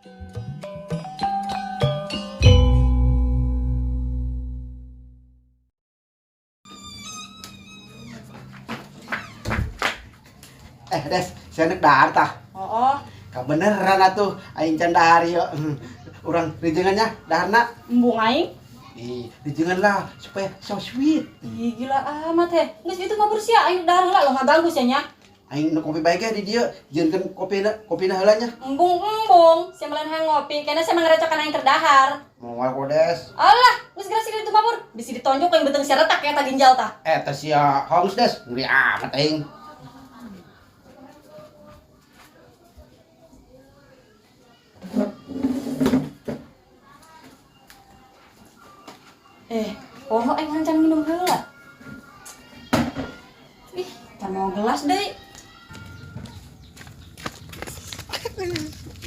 Eh, Des, saya nek dahar tah. Oh, Kabeneran atuh aing can dahar ieu. Urang rijengan nya daharna. Embung aing. Ih, rijengan lah supaya so sweet. Ih, gila amat heh. Geus itu mah bersih aing dahar heula lo ngaganggu sia nya. Aing nu kopi bae ge di dieu, jieunkeun kopina, kopina heula nya. Embung embung, sia mah lain hayang ngopi, kayaknya sia mah ngerecokan aing keur dahar. Moal kodes. Alah, geus geura sih itu mabur. Bisi ditonjok aing beuteung sia retak ya ta ginjal tah. Eh, teh sia hongs Des, ngeri amat aing. Eh, poho aing hancan minum heula. Ih, can mau gelas deui.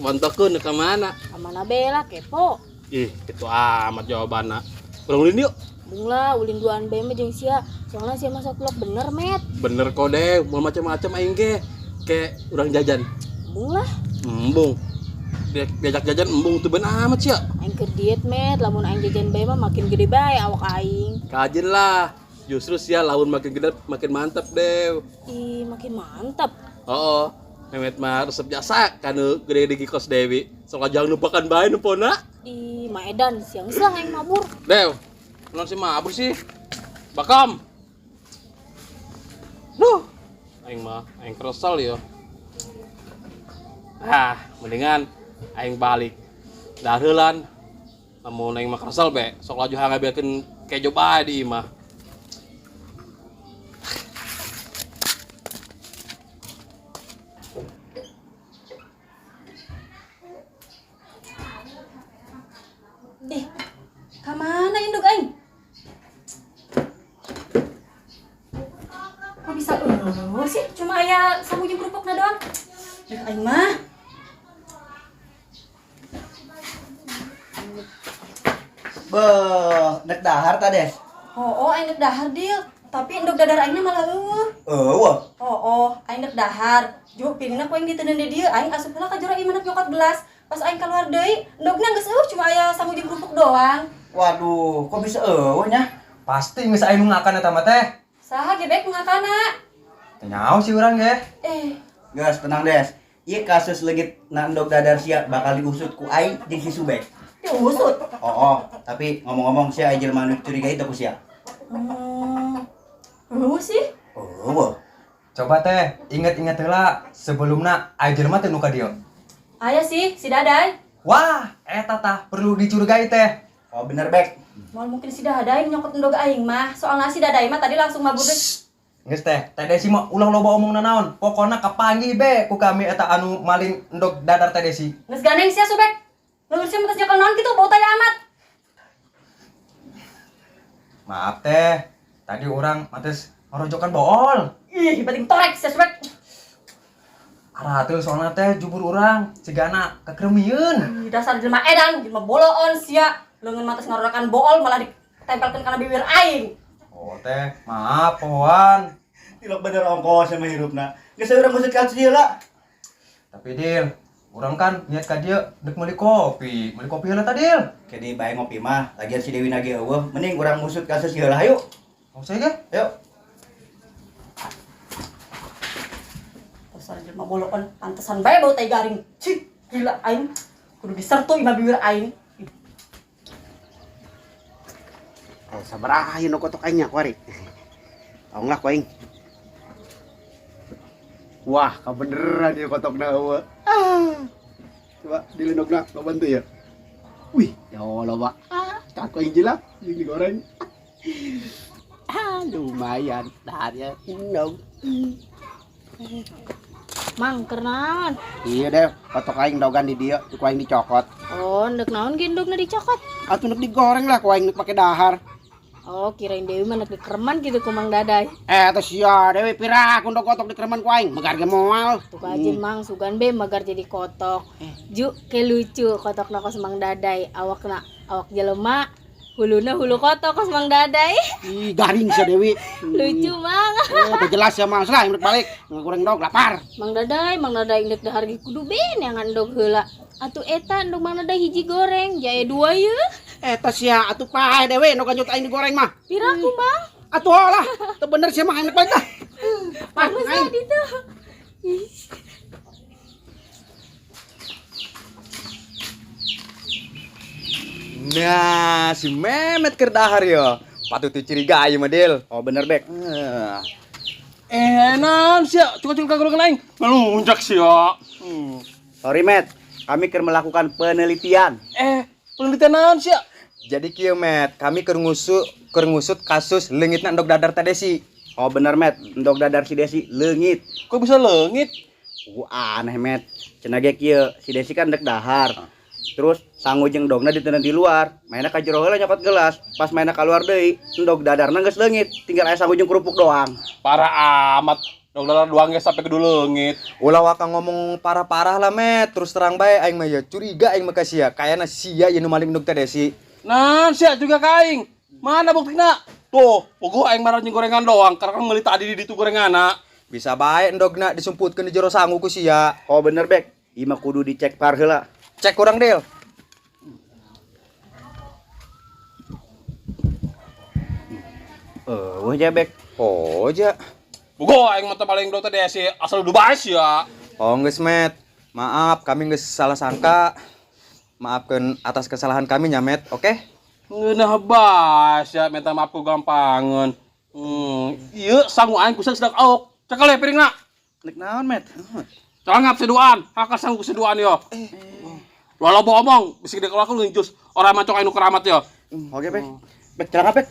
Bontokeun ka mana? Ka mana bela kepo. Ih, itu amat jawabanna. Urang ulin yuk. Bung lah ulin duaan bae mah jeung sia. Soalnya sia masak vlog bener, Met. Bener kok deh, mau macam-macam aing ge. Kayak urang jajan. Bung lah, Embung. Diajak jajan embung tuh ben amat sia. aing keur diet, Met. Lamun aing jajan bae mah makin gede bae awak aing. Kajin lah. Justru sia laun makin gede makin mantep deh. Ih, makin mantap. Oh, Mehmet mah resep jasa kanu gede-gede kos Dewi. Sok jangan lupakan bae nu pona. Ih, maedan siang siang aing mabur. Dew, non si mabur sih. Bakam. Duh, aing mah aing kresel yo. Ah, mendingan aing balik. Daheulan. Lamun aing mah kresel be, sok laju hangabekeun kejo bae di imah. Ih, ka mana induk aing? Kok bisa eueuh sih? Cuma aya sangu jeung kerupukna doang. Duh, aing mah. Beuh, nek dahar ta, Des? Oh, aing nek dahar deal. Tapi induk dadar aingna malah eueuh. Eueuh. Oh, aing nek dahar. Ju piringna ku aing diteundeun di dieu, aing asup heula ka jero imah nyokot gelas. Pas aing keluar deui, endogna geus eueuh cuma aya sangu jeung kerupuk doang. Waduh, kok bisa eueuh nya? Pasti geus aya nu ngakan eta mah teh. Saha ge bek ngakana? Teu nyaho sih urang ge. Eh, Gas, tenang Des. Ieu kasus leungit na endog dadar sia bakal diusut ku aing jeung si Subek. Diusut. Oh, tapi ngomong-ngomong sia aya jelema nu curiga itu ku sia. Eueuh sih. Eueuh. Coba teh inget-inget heula sebelumna aya jelema teh nu ka dieu. Aya sih, si Dadai. Wah, eta tah perlu dicurigai teh. Oh, bener Bek. Moal mungkin si Dadai nyokot endog aing mah. Soalna si Dadai mah tadi langsung mabur deh. Geus teh, Teh Desi mah ulah loba omong nanaon. Pokona kapanggih be ku kami eta anu maling endog dadar Teh Desi. Geus gandeng sia Subek. Leungeun sia mah tos nyekel naon kitu bau tai amat. Maaf teh, tadi orang mates ngorojokan bool. Ih, penting torek sia Subek. Arateul soalna teh jubur urang cigana kekremieun. Ih, dasar jelema edan, jelema boloon sia. Leungeun mah tos ngorojokan bool malah ditempelkeun kana bibir aing. Oh teh, maaf pohoan. Tilok bener ongkos sama hirupna. Geus urang ngusut kasus ieu lah. Tapi Dil, urang kan niat ka dieu deuk meuli kopi. Meuli kopi heula tah Dil. Kedi bae ngopi mah, lagian si Dewi nage eueuh, mending urang ngusut kasus ieu lah yuk. Mau saya ge? Yuk. Dasar jelema boloon, pantesan bae bau tai garing. Cih, gila aing. Kudu disertu imah bibir aing. Eh, sabaraha ieu nu kotok aing nya kuari. Tong lah ku aing. Wah, kabeneran ieu kotokna eueuh. Ah. Coba dilendokna, loba teu ya. Wih, ya Allah loba. Ah, cak aing jelas jeung digoreng. Ah, lumayan daharnya endog. Mang, keur naon? Iya deh, kotok aing dogan di dieu, ku aing dicokot. Oh, ndek naon ge endogna dicokot? Atuh nek digoreng lah ku aing nek pake dahar. Oh, kirain Dewi mah nek dikereman gitu ku Mang Dadai. Eh, atuh sia Dewi pira ku endog kotok dikereman ku aing, megar ge moal. Tuh aja Mang, sugan be magar jadi kotok. Ju, ke lucu kotokna kos Mang Dadai, awakna awak jelema, Huluna hulu kotok kos Mang Dadai. Ih, garing sia Dewi. Lucu Mang. Eh, jelas ya Mang, lah balik. Goreng dog lapar. Mang Dadai, Mang Dadai indek dahar ge kudu be neangan endog heula. Atuh eta endog Mang Dadai hiji goreng, jae dua ye. Eta sia atuh pae Dewi nu kanjut aing digoreng mah. Piraku Mang. Atuh lah, teu bener sia mah aing balik lah. Bagus lah ditu. Nah, si Memet keur dahar yo. Patut dicurigai mah, Dil. Oh bener Bek. Naon sia? Cukup-cukup ka gorengan aing. Ngalunjak sia. Sorry Met, kami keur melakukan penelitian. Penelitian naon sia? Jadi kieu, Met, kami keur ngusut kasus leungitna endog dadar teh Desi. Oh bener Met, endog dadar si Desi leungit. Kok bisa leungit? Aneh Met. Cenah ge kieu, si Desi kan dek dahar. Terus sangu jeung endogna diteundeun di luar, mainna ka jero heula nyokot gelas. Pas mainna keluar deui, endog dadarna geus leungit, tinggal aya sangu jeung kerupuk doang. Parah amat. Endog dadar doang geus sampai kudu leungit. Ulah waka ngomong parah-parah lah, Met. Terus terang bae aing mah ya curiga aing mah ka sia. Kayana sia ieu nu maling endog teh Desi. Nah, sia juga ka aing. Mana buktina? Tuh, puguh aing marah jeung gorengan doang karena kan meuli tadi di ditu gorenganna. Bisa bae endogna disumputkeun di jero sangu ku sia. Oh bener Bek, ieu mah kudu dicek par heula. Cek kurang, Dil. Wah ja Bek. Oh, ja. Puguh aing mah teh paling endog teh Desi asal udah bae sia. Oh, geus, Met. Maaf, kami geus salah sangka. Maafkan atas kesalahan kami nya, Met. Oke? Ngeunah bae sia minta maaf ku gampangeun. Ieu sangu aing kusa sedak aok. Cekel ya piringna. Nek naon, Met? Celangap seduan, hakal sangu seduan yo. Walau bohong omong, bisa gede kalau aku jus orang macok aing nu keramat yo. Oke, Bek. Bek, celangap, Bek.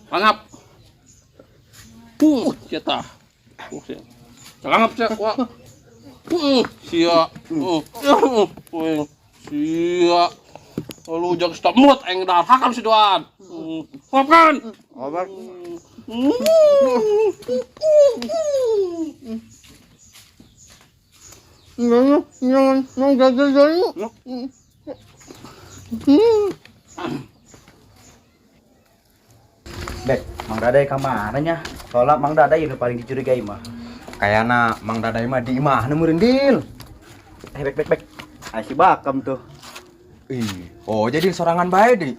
Celangap. Sia tah. Sia. Celangap sia, wah. Sia. Sia. Lu jangan stop mulut aing dahar hakal seduan. Maafkan. Oh, Bek. Bek, Mang Dadai ka mana nya? Soalnya Mang Dadai nu paling dicurigai mah. Kayana Mang Dadai mah di imahna meureun, Dil. Bek, bek, bek. Ah, si Bakam tuh. Ih, oh jadi sorangan bae, Di.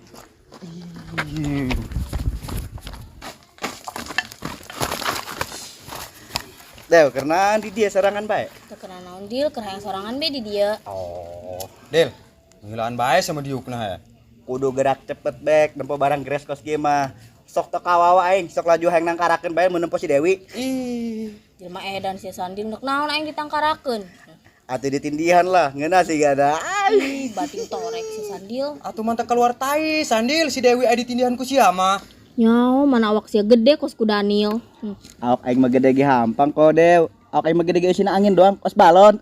Ih. Dew, karena di dia serangan bae. Teu kena naon Dil, keur hayang sorangan be di dia. Oh, Dil, ngilaan bae sama diukna ya. Kudu gerak cepet Bek, nempo barang gres kos kieu mah. Sok teu kawawa aing, sok laju hayang nangkarakeun bae mun nempo si Dewi. Ih, Jelema edan sia Sandil nek naon aing ditangkarakeun. Atuh ditindihan lah, ngeunah sih gak ada. Ih, bating torek si Sandil. Atuh mantap keluar tai, Sandil si Dewi aya ditindihan ku sia mah. Nyaho, mana awak sia gede kos ku Daniel. Awak aing mah gede ge hampang kok, Dew. Awak aing mah gede ge isina angin doang, kos balon.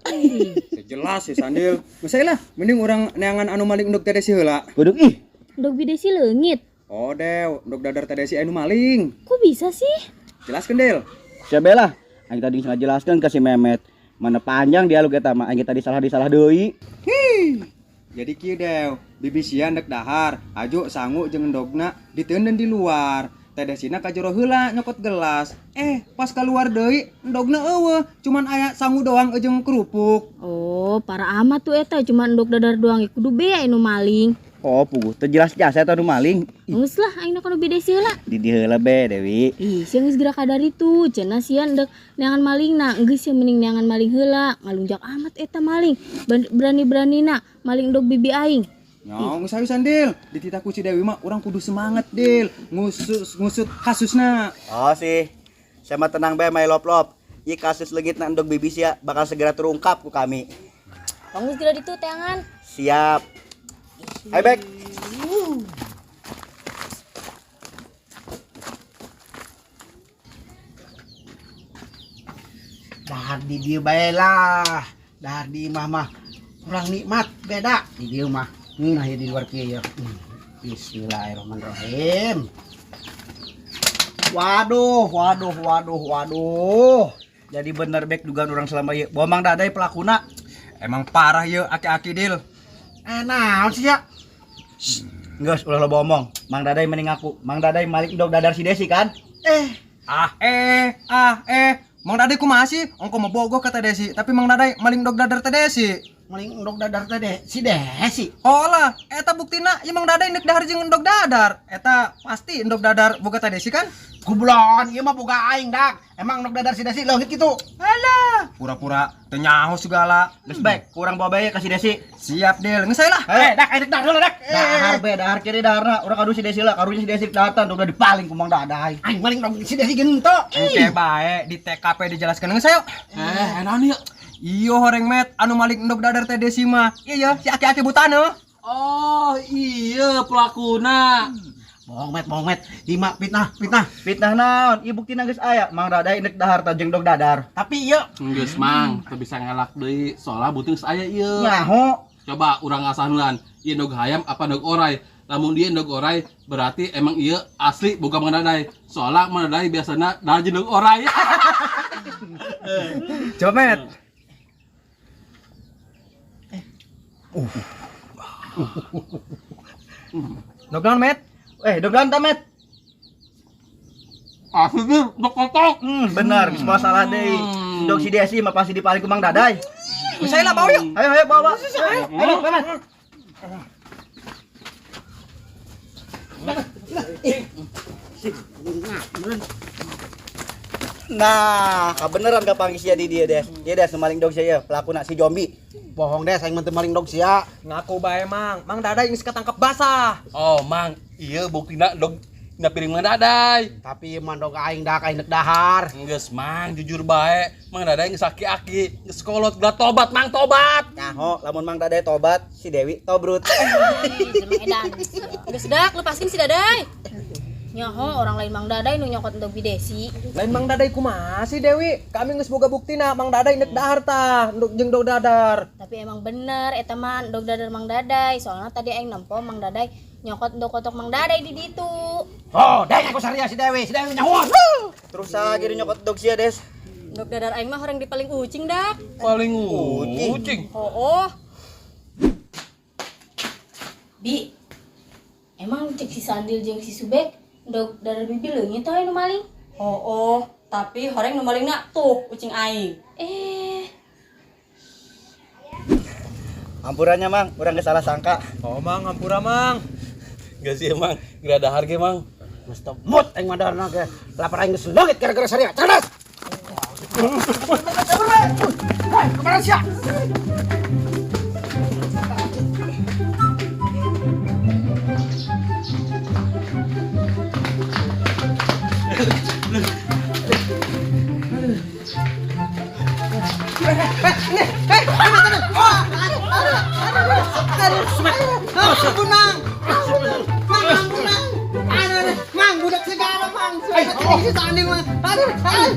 Jelas sih Sandil. Geus lah, mending urang neangan anu maling endog teh Desi heula. Kudu ih. Endog bi Desi leungit. Oh, Dew, endog dadar teh Desi anu maling. Kok bisa sih? Jelaskeun, Del. Sia bela. Aing tadi geus ngajelaskeun ka si Memet. Mana panjang dialog eta mah, aing tadi salah disalah deui. Hi. Jadi kieu, Dew, bibi sia ndek dahar, aju sangu jeung endogna diteunden di luar. Teh Desina ka jero heula nyokot gelas. Pas keluar deui endogna eueuh, cuman aya sangu doang jeung kerupuk. Oh, parah amat tuh eta cuman endog dadar doang kudu bea anu maling. Oh, puguh teu jelas jasa eta nu maling. Geus lah aing kana bi Desi heula. Di dieu heula be, Dewi. Ih, sia geus gerak kadar itu, cenah sia endek neangan malingna, geus sia mending neangan maling heula, ngalunjak amat eta maling. Berani-beranina maling endog bibi aing. Nya, geus hayu Sandil, dititah ku si Dewi mah urang kudu semangat, Dil. Ngusut kasusna. Oh sih. Saya mah tenang bae my lop-lop. Ieu kasus leungitna endog bibi sia bakal segera terungkap ku kami. Bang geus geura ditu teangan. Siap. Ayo Bek. Dahar di dieu bae lah. Dahar di imah mah kurang nikmat beda di dieu mah. Nah, ya di luar kieu ya. Bismillahirrahmanirrahim. Waduh, waduh, waduh, waduh. Jadi bener Bek dugaan orang selama ieu. Bahwa Mang Dadai pelakuna. Emang parah ye aki-aki, Dil. Naon sih ya? Geus ulah loba omong. Mang Dadai mending ngaku. Mang Dadai maling endog dadar si Desi kan? Mang Dadai kumaha sih? Ongko mah bogoh ka Teh Desi, tapi Mang Dadai maling endog dadar Teh Desi. Maling endog dadar teh deh, si Desi. Oh lah, eta buktina ieu Mang Dadai neuk dahar jeung endog dadar. Eta pasti endog dadar boga Teh Desi kan? Kublon, ieu mah boga aing dak. Emang endog dadar si Desi leungit kitu. Alah, pura-pura teu nyaho segala. Geus baik, kurang bawa bae ka si Desi. Siap Del, geus saya lah. Dak aing dahar heula dak. Dahar be, dahar kiri daharna. Urang kadu si Desi lah, karunya si Desi datang udah dipaling ku Mang Dadai. Aing maling endog si Desi gento. Engke bae di TKP dijelaskeun geus ayo. Naon ieu? Iyo horeng met anu maling endog dadar Teh Desi mah. Iya si aki-aki butana. Oh, iya pelakuna. Bohong met, bohong met. Ima fitnah, fitnah. Fitnah naon? Ieu buktina geus aya. Mang Dadai neuk dahar ta jeung endog dadar. Tapi ieu Geus Mang, teu bisa ngelak deui. Soalna butuh geus aya ieu. Nyaho. Coba urang ngasah heula. Ieu endog hayam apa endog orai? Lamun dia endog orai berarti emang ieu asli boga Mang Dadai. Soalna Mang Dadai biasana dahar jeung endog orai. Coba met. Endog naon met? Endog naon ta met? Asli tuh, endog kotok. Bener, geus moal salah deui. Endog si Desi mah pasti dipaling ku Mang Dadai. Geus saya lah bawa yuk. Ayo ayo bawa. Ayo, ayo, Met. Nah, kebeneran kapanggih sia di dieu, Des. Ieu Des maling dog sia pelakuna si zombie. Bohong Des, aing mah teu maling dog sia. Ngaku bae Mang, Mang Dadai geus ketangkep basah. Oh, Mang, ieu buktina dog dina piring Mang Dadai. Tapi ieu mah dog aing dak aing deuk dahar. Geus Mang, jujur bae, Mang Dadai geus aki-aki, geus kolot, geus tobat Mang, tobat. Nyaho, lamun Mang Dadai tobat, si Dewi tobrut. Edan. Geus dak, lepasin si Dadai. Nyaho orang lain Mang Dadai nu nyokot endog bi Desi. Lain Mang Dadai kumaha sih Dewi? Kami geus boga buktina Mang Dadai neuk dahar tah, endog jeung endog dadar. Tapi emang bener eta mah endog dadar Mang Dadai. Soalnya tadi aing nempo Mang Dadai nyokot endog kotok Mang Dadai di ditu. Oh, dek aku saria si Dewi, si Dewi nyahoan. Terus lagi nyokot endog sia, Des. Endog dadar aing mah horeng dipaling ucing dak. Paling ucing. Oh. Bi. Emang cek si Sandil jeung si Subek endog dadar bibi leungit tah nu maling. Oh, tapi horeng nu malingna tuh ucing aing. Ampurannya Mang, urang geus salah sangka. Oh Mang, ampura Mang. Geus sih Mang, geus dahar ge Mang. Geus teu mut aing mah daharna ge. Lapar aing geus leungit gara-gara saria. Cerdas. Woi, kemana sia? Mang, budak segala Mang. Si Sandil mah. Aduh, aduh.